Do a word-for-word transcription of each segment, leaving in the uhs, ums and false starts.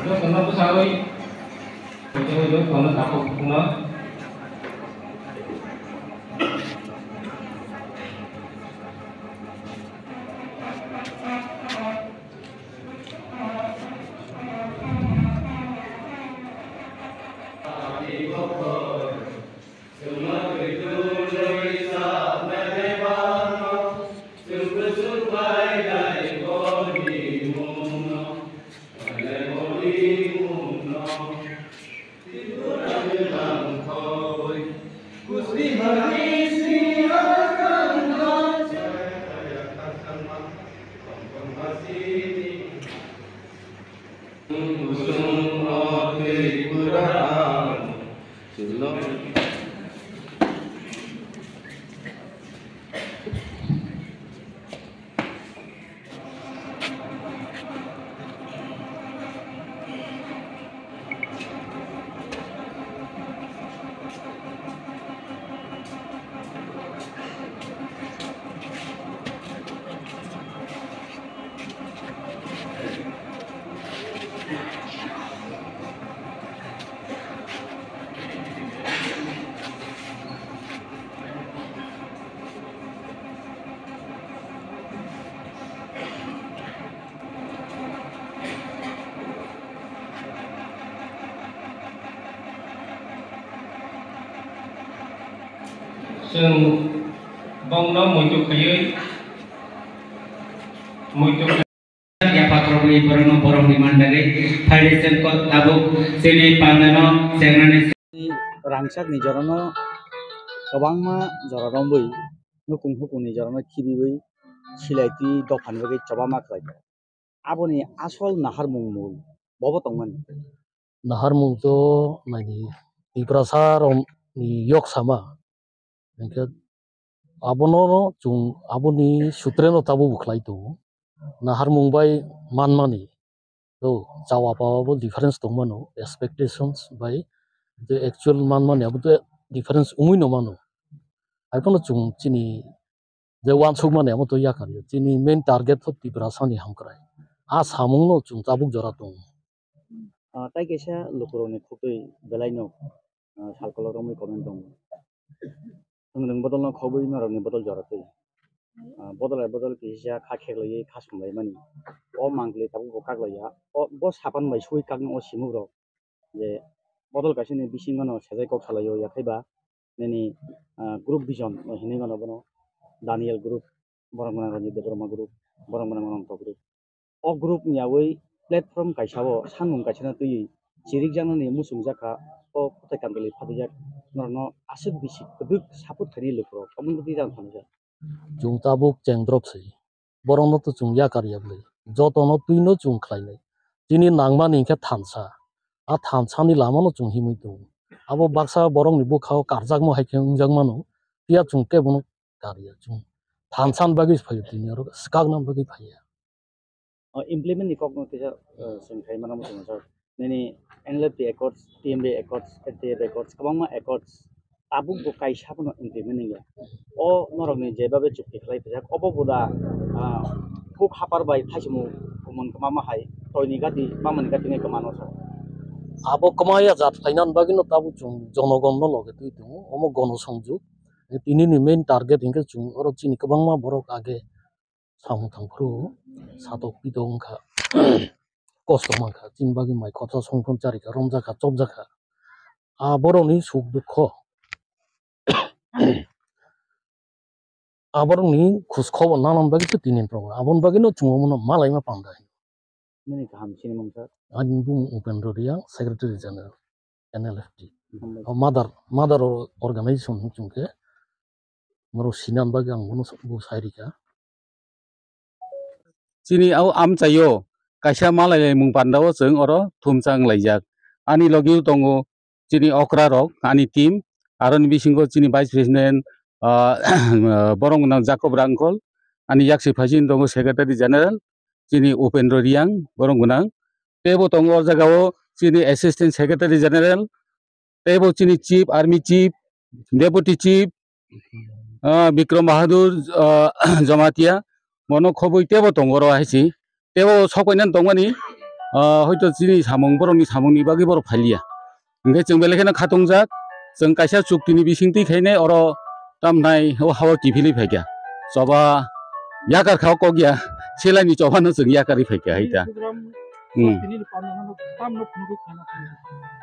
Jotono bwsarwi, jotono takhuk khuna. Chwng bongno muitu khaiwi, muitu yapha khoroknwi borokno borokni man bagwi phaidi chwng kok tabuk chini pandano chengnani. Rangchakni jorano kwbangma jora romwi nukung hukungni jorano khibiwi silaitwi dophani bagwi choba ma khlaikha. Aboni asol naharmung mul bobo tongmani. Naharmung to naidi Tiprasa romni yok sama. Hingkhe abono chwng aboni sutreno tabuk bo khlai tongo. Naharmung bai manmani to chawa pawa bo difference tongmano expectations bai je actual manmani abo to difference wngwi no mano. Haiphano chwng chini je uansukmani amo to yakar ya. Chini main target pho Tiprasani hamkrai. A samungno chwng tabuk jora tongo. Ah, tai kaisa lukurokni khuktwi belaino, ah, sal kolok romwi comment tongo. Nwng nwng bodolno khobwi norokni bodol jora twi. Ah, bodol hai bodol kisa kha kheklaiwi kha sumlaimani. O mangli tabuk bo kaklaiya. O, bo sapan bai sui kakno o simukrok. Je bodol kaisani bisingono sajai kok salaio, yakhaiba nini, ah, group vision hinwi mano bono, Daniel group, borok gwnang Ranjit Debbarma group, borok gwnang Ananto group. O group ni yawi platform kaisa o sanmung kaisa no twiwi chirikjaknani muchungjakha, o kwtai kanduli phatijak norokno aswk bisi kwbwk support khainai lukurok omo twi jang thangjak. Chwng tabuk chengdrop se. Borokno to chwng yakar ya bwlwi. Jotono twino chwng khlainai. Chini nangmani hinkhe thansa. A thansani lamano chwng himwi tongo. Abo baksa borokni bwkhao karjakma hai khe wngjak mano. Phiya chwng kebono kar ya chwng. Thansan bagwi phaio tini oro swkakna bagwi phaiya. O implement ni kokno kisa, eh, chwng khai mano muchungma sir. Nini N L F T Accords, T M B Accords, F T F Accords, kwbangma accords tabuk bo kaisa phano implement wngya. O norokni jebabe chukti khlai phaijak, obo bo da, ah, huk hapar bai thaichimo kumon kwma ma hai toini gati mamani gati nai kwmano sa. Abo kwma ya jat phainani bagwino tabuk chwng jonogonno loge twi tongo, omo gono songjwk. Tini ni main target hinkhe chwng oro chini kwbangma borok age samung thangphuru satok pitok wngkha, kosto mankha, chini bagwi mai khorsa songphuru charikha, romjakha, chopjakha. A borokni suk dukho, a borokni khus khobor nanani bagwi se tini program. Aboni bagwino chwng omono malaima panda. Nini kaham sinimung sir? Ani bumung Upendra Reang, Secretary General, N L F T. Hambai. O mother, mother o-, organization hwn chwng khe, norok sinani bagwi ang bono bo sai rikha. Chini o amchaio kaisa malailaimung pandao chwng oro thumchang laijak. Ani logio tongo chini okra rok, ani team, aroni bisingo chini Vice President, ah, borok gwnang Jacob Rangkol, ani yaksi phaising tongo Secretary General, chini Upendra Reang, borok gwnang. Teibo tongo o jagao chini Assistant Secretary General, teibo chini Chief, Army Chief, Deputy Chief, ah, Bikram Bahadur, ah, Jamatia, bono khobwi teibo tongo oro hai se. tebo sok painani tongmani, ah, hoito chini samung, borokni samungni bagwi borok phailiya. Hingke chwng belai kheno khatungjak, chwng kaisa chuktini bisingtwi khainai oro tamnai o hao kiphilwi phaikha. Choba yakar kha o kok ya, selaini chobano chwng yakarwi phaikha hai ta. Hmm.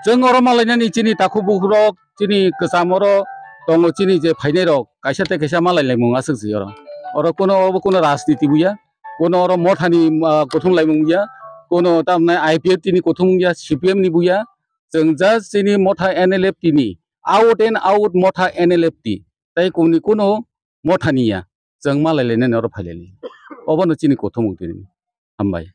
Chwng oro malainani chini takhuk bukhuk rok, chini kwcham oro tongo chini je phainai rok, kaisa tei kaisa malai laimung aswk se oro. Oro kuno, obo kuno rajniti buya, kuno oro mothani, ah, kuthum laimung ya, kuno tamnai I P F T ni kuthum ya, C P M ni buya, chwng just chini motha N L F T ni, out and out motha N L F T, tei kuni kuno mothani ya, chwng malai lainani oro phailaini. Obono chini kuthumung tini. Hambai.